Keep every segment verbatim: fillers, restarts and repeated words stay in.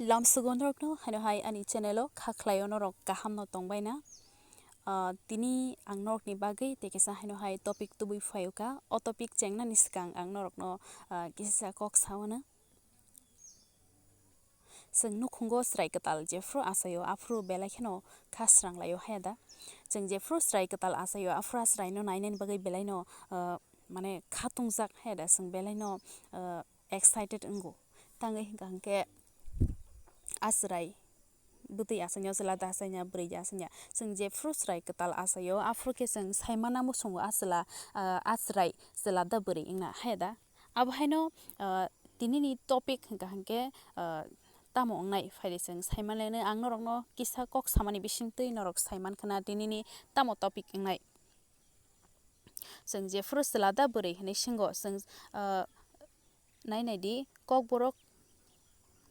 Lamsogo norokno haino hai ani channel o kha khlaio norok kaham no tongbaina. Ah, tini ang norokni bagwi tei kisa haino hai topic tubui phaio kha. O topic chengnani swkang ang norokno, ah, kisa kok saono. Chwng nukhungo chwrai kwtal jephru achaio aphru belai kheno kha srang laio haya da. Chwng jephru chwrai kwtal achaio aphru a chwraino nainani bagwi belaino, ah, mane kha tungjak haya da chwng belaino, ah, excited wngo. Tangwi hwnkha hwnkhe a chwrai bwtwi achaino chwla da achaina bwrwi da achaina. Chwng jephru chwrai kwtal achaio aphru khe chwng saimana muchungo a chwla, ah, a chwrai chwla da bwrwi wngna haya da. Abo haino, ah, tinini topic hwnkha hwnkhe, ah, tamo wngnai phaidi chwng saimanlaino ang norokno kisa kok samani bisingtwi norok saimankhwna tinini tamo topic wngnai. Chwng jephru chwla da bwrwi hinwi swngo chwng, ah, nainai di kokborok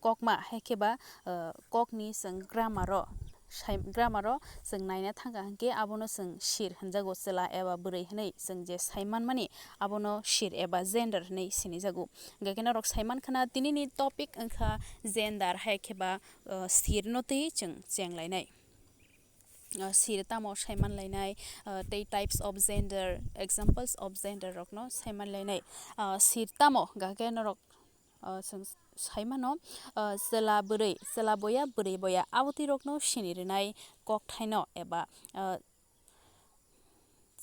kokma hai khe ba, ah, kokni chwng grammar o sai-, grammar o chwng naina thangkha hwnkhe abono chwng sir hwnjago chwla eba bwrwi hinwi chwng je saimanmani abono sir eba gender hinwi sinijago. Hwnkhe norok saimankhwna tinini topic wngkha gender hai khe ba, ah, sir no twi chwng chenglainai. Ah, sir tamo saimanlainai, ah, tei types of gender, examples of gender rokno saimanlainai. Ah, sir tamo hwnkha khe norok, ah, chwng saimano, ah, chwla bwrwi, chwla boya, bwrwi boya, abotwi rokno sini rwnai kokthaino eba, ah,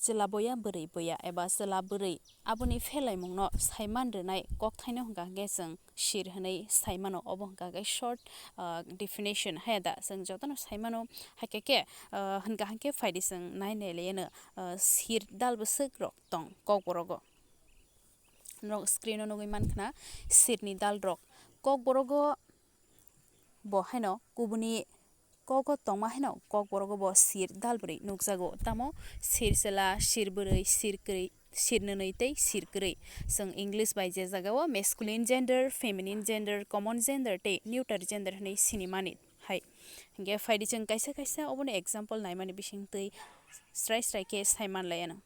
chwla boya, bwrwi boya eba chwla bwrwi aboni phelaimungno saiman rwnai kokthaino hwnkha hwnkhe chwng sir hwnwi saimano. Obo hwnkha khe short, ah, definition haya da chwng jotono saimano. Haikhe khe, ah, hwnkha hwnkhe phaidi chwng nai nai laiano, ah, sir dal bwswk rok tong kokborogo. Norok screen o nugwi mankhwna sirni dal rok kokborogo bo haino kubuni kogo tongma haino kokborogo bo sir dal bwrwi nukjago. Tamo sir chwla, sir bwrwi, sir kwrwi, sir nwnwi tei sir kwrwi. Chwng English bai je jagao masculine gender, feminine gender, common gender tei neuter gender hwnwi sinimani hai. Hwnkhe phaidi chwng kaisa kaisa obono example naimani bisingtwi srai srai khe saimanlaiano.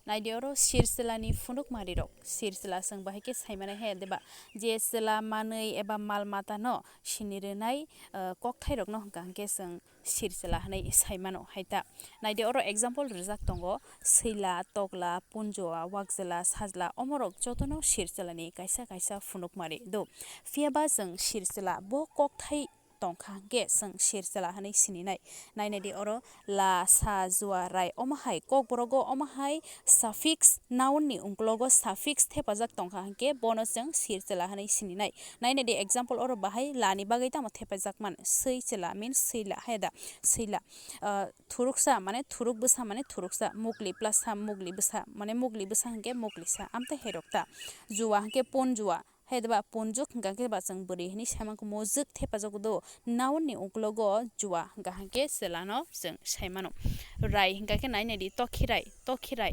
Naidi oro sir chwlani phunukmarirok. Sir chwla chwng bahai khe saimano he deba? Je chwla manwi eba mal matano sini rwnai, ah, kokthairokno hwnkha hwnkhe chwng sir chwla hwnwi saimano hai ta. Naidi oro example rijak tongo, swila, tokla, punjua, wakjwla, sajla, omorok jotono sir chwlani kaisa kaisa phunukmari do. Phiyaba chwng sir chwla bo kokthai tongkha hwnkhe chwng sir chwla hwnwi sininai. Nainai di oro la, sa, jua, rai, omo hai kokborogo omo hai suffix, noun ni uklogo suffix thepajak tongkha hwnkhe bono chwng sir chwla hwnwi sininai. Nainai di example oro bahai la ni bagwi tamo thepajak man, swi chwla means swila hai da, swila. Ah, thuruksa mane thuruk bwsa mane thuruksa, mukli plus sa mukli bwsa mane mukli bwsa hwnkhe muklisa, amtwi hai rok ta. Jua hwnkhe pun jua. Hai deba punjwk hwnkha khe ba chwng bwrwi hwnwi saimang khe mojwk thepajago do. Noun ni uklogo jua hwnkha hwnkhe chwlano chwng saimano. Rai hwnkha khe nainai di tokhirai, tokhirai,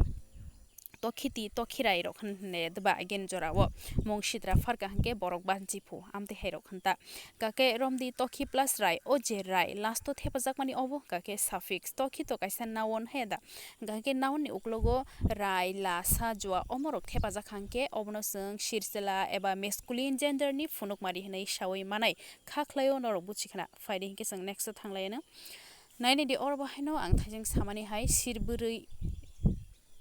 tokhiti, tokhirai rok hwn-, hwnwi deba again jorao mung sitra pharkha hwnkhe borok banchi phu amtwi hai rok hwnta. Hwnkha khe romdi tokhi plus rai, o je rai last o thepajakmani obo hwnkha khe suffix. Tokhi to kaisa noun hai da. Hwnkha khe noun ni uklogo rai, la, sa, jua omorok thepajak hwnkhe obono chwng sir chwla eba masculine gender ni phunukmari hwnwi sawi manai. Kha khlaio norok buchikhna. Phaidi hwnkhe chwng next o thanglaino. Nainai di oro bahaino ang thaijwng samani hai sir bwrwi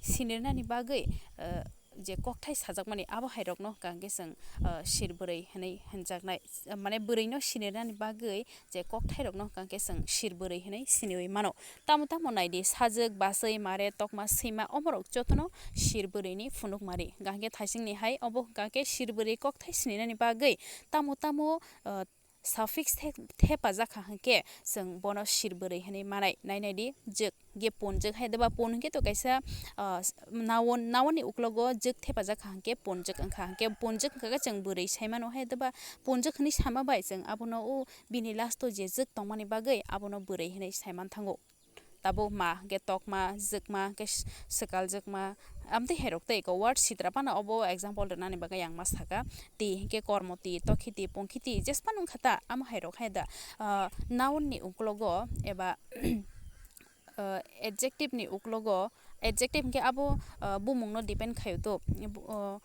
sinirnani bagwi, eh, je kokthai sajakmani abo hai rokno hwnkha hwnkhe chwng, eh, sir bwrwi hwnwi hwnjaknai, mane bwrwino sinirnani bagwi je kokthai rokno hwnkha hwnkhe chwng sir bwrwi hwnwi siniwi mano. Tamo tamo naidi sajwk, bachwi, mare, tokma, swima omorok jotono sir bwrwini phunukmari. Hwnkha hwnkhe thaisingni hai obo hwnkha hwnkhe sir bwrwi kokthai sininani bagwi tamo tamo, eh, suffix the-, thepajak kha hwnkhe chwng bono sir bwrwi hwnwi manai. Nainai di jwk, je punjwk hai deba pun hwnkhe to kaisa, ah, noun, noun ni uklogo jwk thepajak kha hwnkhe punjwk wngkha. Hwnkhe punjwk hwnkha khe chwng bwrwi saimano hai deba punjwk hwnwi sama bai chwng abono o bini last o je jwk tongmani bagwi abono bwrwi hwnwi saiman thango. Tabuk ma hwnkhe tokma, jwkma hwnkhe s-, swkal jwkma, amtwi hai rok tei eko word sitra phano obo example rwnani bagwi ang ma saka. Ti hwnkhe kormo ti, tokhi ti, pungkhi ti, jesphano wngkha ta, amo hai rok hai da, ah, noun ni uklogo eba, ah, adjective ni uklogo, adjective hwnkhe abo, ah, bumung no depend khaio to, bu-, ah,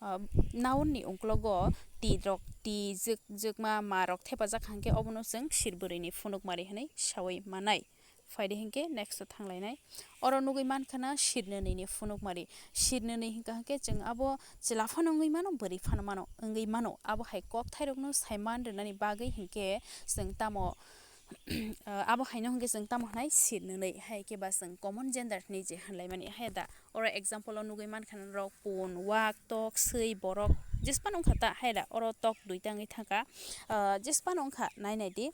Ah, noun ni ungklogo ti rok, ti jwk-, jwkma ma rok thepajak hwnkhe obono chwng sir bwrwi ni phunukmari hwnwi sawi manai. Phaidi hinkhe next o thanglainai. Oro nugwi mankha na sir nwnwi ni phunukmari. Sir nwnwi hinkha hinkhe chwng abo chwla phano wngwi mano, bwrwi phano mano, wngwi mano. Abo hai kokthairokno saiman rwnani bagwi hinkhe chwng tamo, ah, abo haino hinkhe chwng tamo hwnai sir nwnwi, hai khe ba chwng common gender hinwi je hwnlaimani, hai da? Oro example o nugwi mankha na rok pun, wak, tok, swi, borok, jesphano wngkha ta, hai da? Oro tok duita wngwi thangkha, ah, jesphano wngkha, nai nai di.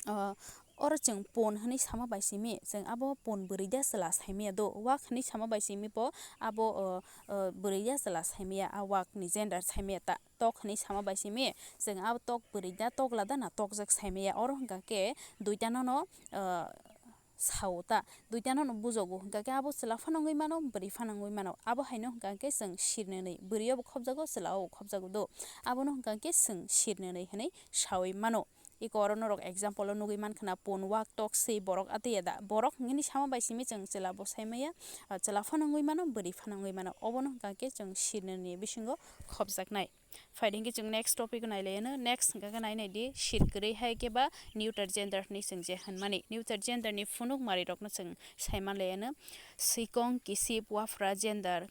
Ah, oro chwng pun hwnwi sama bai simi, chwng abo pun bwrwi da chwla saimaya do, wak hwnwi sama bai simi bo abo, ah, ah, bwrwi da chwla saimaya, a wak ni gender saimaya ta, tok hwnwi sama bai simi, chwng abo tok bwrwi da, tok lada na tokjak saimaya, oro hwnkha khe duita nono, ah, sao ta, duita nono bujogo, hwnkha khe abo chwla phano wngwi mano, bwrwi phano wngwi mano, abo haino hwnkha khe chwng sir nwnwi, bwrwi o bo khopjago, chwla o bo khopjago do, abono hwnkha khe chwng sir nwnwi hwnwi sawi mano. Eko oro norok example o nugwi mankha na pun, wak, tok, swi, borok, atwi ya da? Borok hwnwi sama bai simi chwng chwla bo saimaya, ah, chwla phano wngwi mano, bwrwi phano wngwi mano, obono hwnkha khe chwng sir nwnwi bisingo khopjaknai. Phaidi hinkhe chwng next topic o nailaiyano. Next hwnkha khe nai nai di, sir kwrwi hai khe ba neuter gender hwnwi chwng je hwnmani. Neuter gender ni phunukmari rokno chwng sai manlaiyano. Swikong, kisip, wafra, gender,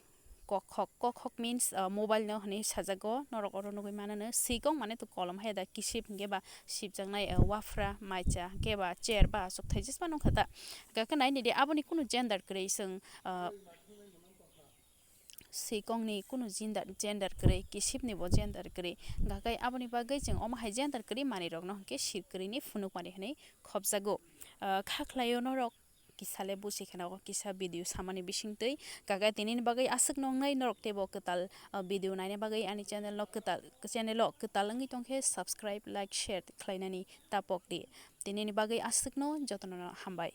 kokhok. Kokhok means, uh, mobile no hwnwi sajago. Norok oro nugwi manano. Swikong mane to kolom hai da, kisip hinkhe ba sipjaknai, uh, wafra, maicha, hinkhe ba chair ba aswk thai jesma nungkha ta. Hwnkha khe nai nai di, aboni kunu gender kwrwi chwng, uh, Swikongni kunu gender, gender kwrwi, kisipni bo gender kwrwi. Hwnkha khe aboni bagwi chwng omo hai gender kwrwi manwirokno hwnkhe sir kwrwini phunukmani hwnwi khopjago. Ah, kha khlaio norok kisa le busi kheno kisa video samani bisingtwi. Hwnkha khe tinini bagwi aswk nongnai norok teibo kwtal, ah, video naina bagwi ani channel no kwtal, channel o kwtal wngwi tongkhe subscribe, like, share khlainani tapok di. Tinini bagwi aswkno jotono hambai.